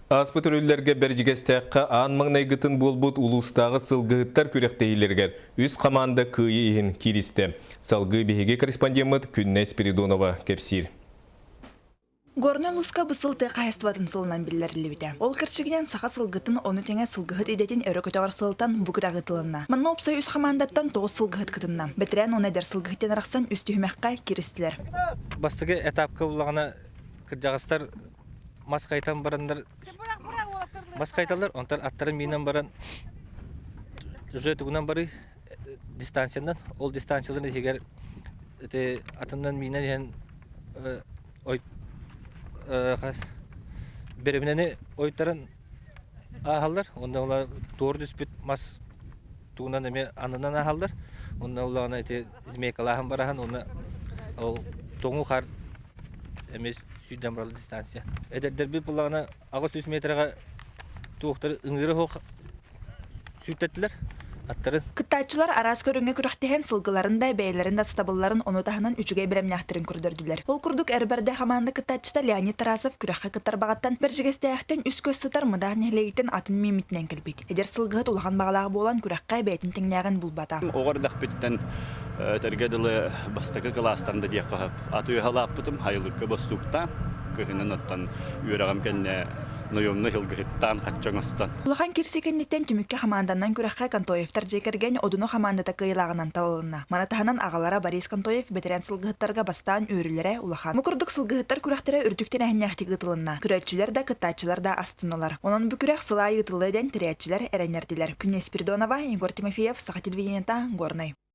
Ааспыт өрүллэргэ Бэрдьигэстээххэ аан маҥнайгытын буолбут улуустааҕы сылгыһыттар күрэхтэһиилэригэр үс хамаанда кыайыы иһин кииристэ. Салгыы биһиги корреспондеммыт Күннэй Спиридонова кэпсиир. Горнай улууска бу сыл тыа хаһаайыстыбатын сылынан биллэриллибитэ. Ол кэрчигинэн саха сылгытын, ону тэҥэ сылгыһыт идэтин өрө көтөҕөр сылтан бу күрэх ыытылынна. Манна уопсай үс хамаандаттан тоҕус сылгыһыт кытынна. Бэтэрээн уонна эдэр сылгыһыттан арахсан үс түһүмэххэ кииристилэр. Бастакы этапка буллаҕына кырдьаҕастар мас хайтан бараннар мас хайталлар, онтон аттарын миинэн баран уже тугунан барыы дистанциянан, ол дистанцияларын иһигэр ити атынан миинэн иһэн ой хас бэрэбинэни ойтаран ааһаллар, онно ула туор түспүт мас тугунан эмиэ аннынан ааһаллар, онно улаҕана ити змейкалааһын бараһан уонна ол тоҥуу хаар эмиэ сүүрдэн бараллар дистанция. Эдэрдэрбит буллаҕына 800 метрэҕэ туохтары ыҥыыра суох сүүртэттилэр аттарын. Кыттааччылар араас көрүҥҥэ күрэхтэһэн сылгыларын да, бэйэлэрин да сатабылларын ону таһынан үчүгэй бэлэмнээхтэрин көрдөрдүлэр. Ол курдук Эр Бэрдэ хамаанда кыттааччыта Леонид Тарасов күрэххэ кыттар баҕаттан Бэрдьигэстээхтэн үс көс сытар Мыдаах нэһилиэгиттэн атын миэммитинэн кэлбит. Эдэр сылгыһыт улахан баҕалаах буолан күрэххэ бэйэтин тэҥнээҕин булбата. Оҕо эрдэхпиттэн этэргэ дылы бастакы кылаастан да диэххэ сөп. Аты үөһэ улааппытым, хайылыкка бостууктаан, кыһынын оттон үөрэҕим кэннэ нойомно сылгыһыттаан хачча оҥостон. Улахан кирси кэнниттэн түмүккэ хамаанданан күрэххэ Контоевтар дьиэ кэргэн Одуну хамаандата кыайыылааҕынан талылынна. Маны таһынан аҕалара Борис Контоев бэтэрээн сылгыһыттарга бастаан үөрүүлэрэ улахан. Бу курдук сылгыһыттар күрэхтэрэ үрдүк тэрээһиннээхтик ыытылынна. Көрөөччүлэр да, кыттааччылар да астыннылар. Онон бу күрэх сыл аайы ыытыллыа диэн тэрийээччилэр эрэннэрдилэр. Күннэй Спиридонова, Егор Тимофеев, Саха телевидениета, Горнай.